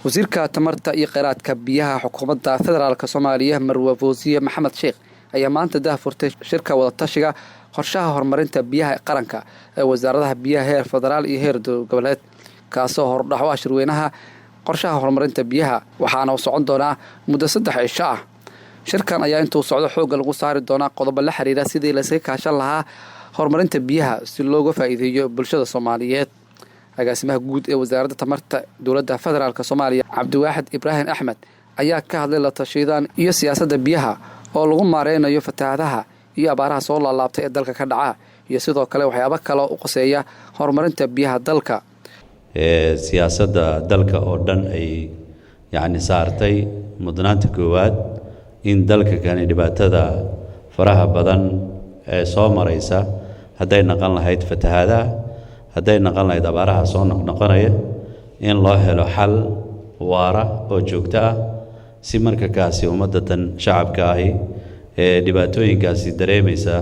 Wasiirka tamarta iyo kheyraadka biyaha xukuumadda federaalk Soomaaliya, Marwe Fawsiye Maxamed Sheekh, ayaa maanta daahfurtay shirka wadatashiga qorshaha horumarinta biyaha qaranka ee wasaaradaha biyaha heer federaal iyo heer goboleed, kaasoo hordhax u ah shirweynaha qorshaha horumarinta biyaha, waxaana uu socon doonaa muddo 3 cisho ah. Shirkan ayaa intuu socdo xoogga lagu saari doonaa qodobo la xiriira sidii laysaga kaashan lahaa horumarinta biyaha si looga faa'iideeyo bulshada Soomaaliyeed. Agaasimaha guud ee Wasaaradda Tamarta dowladda federaalk Soomaaliya, Cabdiwaaxid Ibraahim Axmed, ayaa ka hadlay la tashidan iyo siyaasadda biyaha oo lagu maareynayo fatahaadaha iyo abaaraha soo laalaabtay ee dalka ka dhaca, iyo sidoo kale waxyaabo kale u qoseeya horumarinta biyaha dalka. Siyaasadda dalka oo dhan ay yacni saartay mudnaanta koowaad in dalka kani dhibaatada faraha badan ee soo maraysa, hadday naqon lahayd fatahaadaha, hadday naqon lahayd abaaraha soo noqnoqonaya, in loo helo xal waara oo joogto ah, si marka kaasi ummadda tan shacabka ahi ee dhibaatooyinkaasi dareemaysa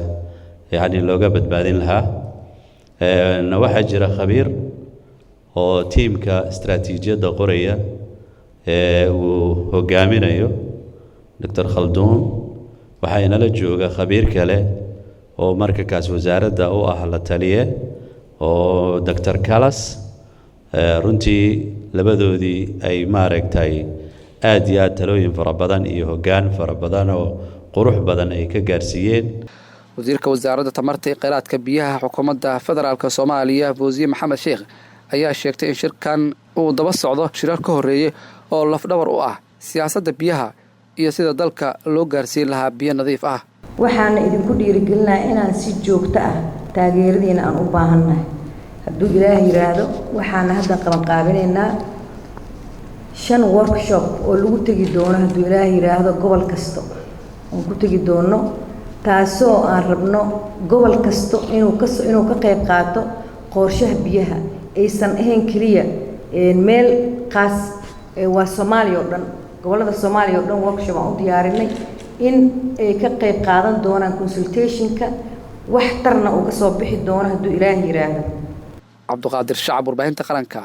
yacni looga badbaadin lahaa. Waxaa jira khabiir oo tiimka istaraatiijiyadda qoraya ee uu hogaaminayo Doctor Khalduun. Waxaa inala jooga khabiir kale oo marka kaas wasaaradda u ah la taliye, oo Doctor Calas. Runtii labadoodii ay maaragtay aad iyo aad talooyin fara badan iyo hoggaan fara badan oo qurux badan ay ka gaarsiiyeen. Wasiirka Wasaaradda Tamarta iyo Kheyraadka Biyaha xukuumadda federaalk Soomaaliya, Fawsiye Maxamed Sheekh, ayaa sheegtay in shirkan uu daba socdo shirar ka horreeyey oo lafdhabar u ah siyaasadda biyaha iyo sida dalka loo gaarsiin lahaa biyo nadiif ah. Waxaana idinku dhiirigelinayaa inaan si joogto ah taageeradiina aan u baahannahay, hadduu Ilaah yidhaahdo. Waxaana hadda qabanqaabinaynaa shan workshop oo lagu tegi doono, hadduu Ilaah yidhaahdo, gobol kasta oon ku tegi doono, taasoo aan rabno gobol kasta inuu ka qayb qaato qorshaha biyaha. Aysan ahayn keliya meel qaas, waa Soomaaliya oo dhan, gobollada Soomaaliya oo dhan workshop aan u diyaarinay in ay ka qayb qaadan doonaan consultationka, wax tarna uu kasoo bixi doono, hadduu Ilaah yidhaahdo. Cabduqaadir Shacab, Warbaahinta Qaranka,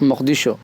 Muqdisho.